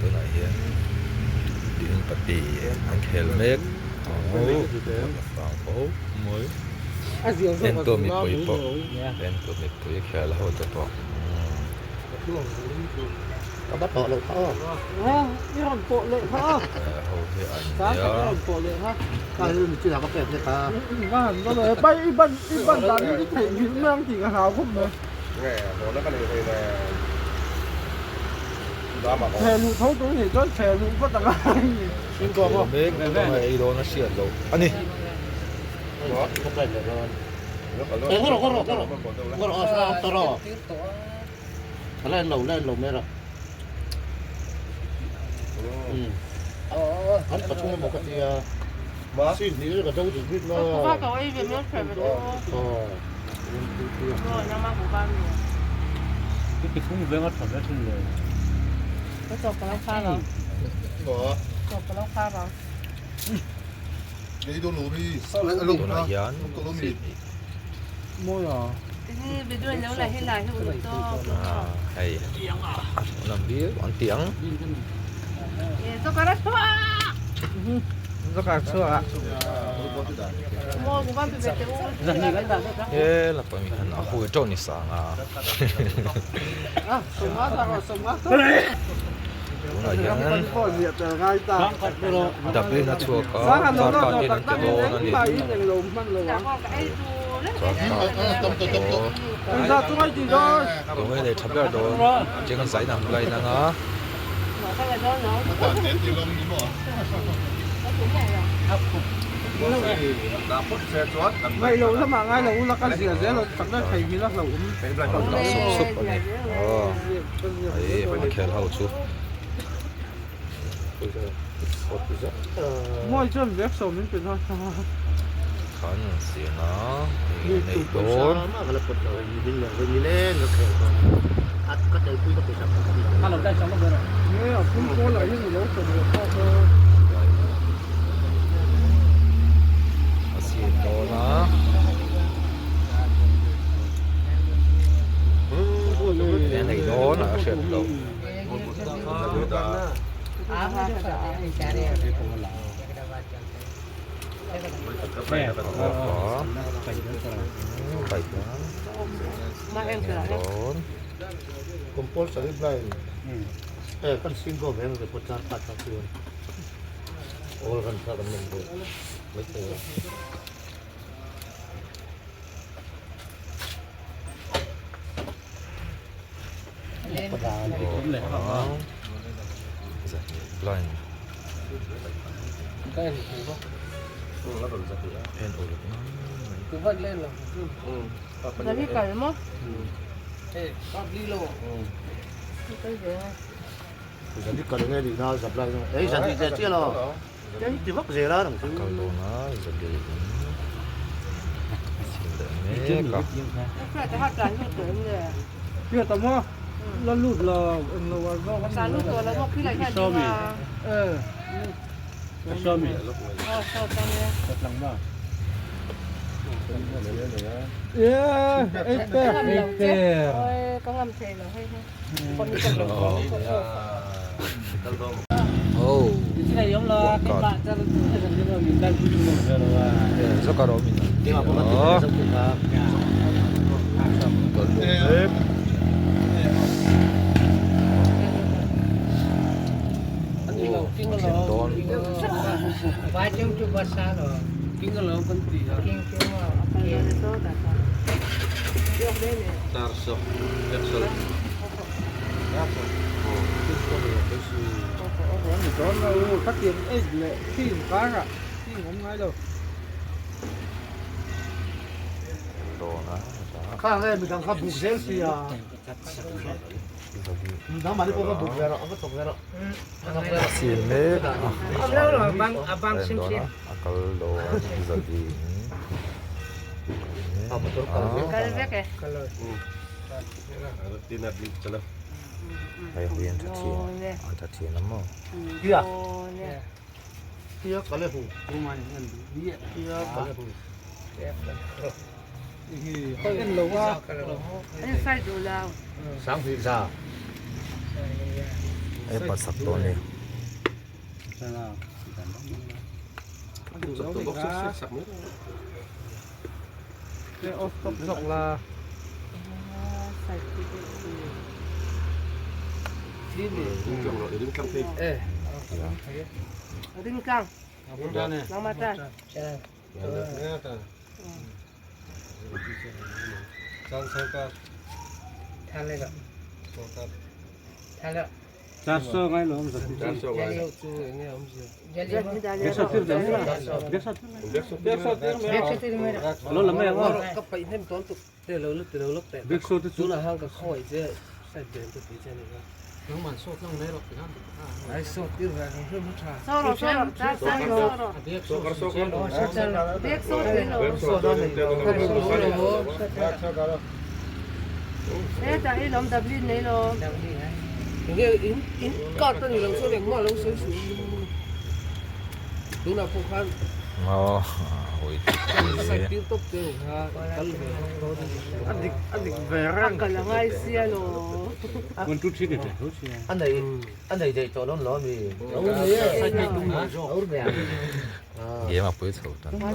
Tunah hian Dingpati an khel mek a sang khawp mai. Entu mipui pawh entu mipui khel ho te pawh. Ho hi an nia. Khel mek tunah ei dawn a hriat loh a ni. Tunah hian hei lam viau an ti ang. He la pawh hian a hui teuh ni sang a. Tunah hian Dublin a chhuak a car card hian an ti dawn a ni. Car card aw tunge leh tha ber dawn cheng zai in an line ang a. Dah sup sup a ni aw hei a khel ho chu. Khan siam a eng a neih dawn. A siam dawn a. Eng a neih dawn a hriat loh. Kal dawn a zali in a chhim leh mek a. Sin mek a a kal dawn zali in hei hui an tha thin an tha thin a maw. A inpat sak tawh a ni. Game a pui chho tan tho.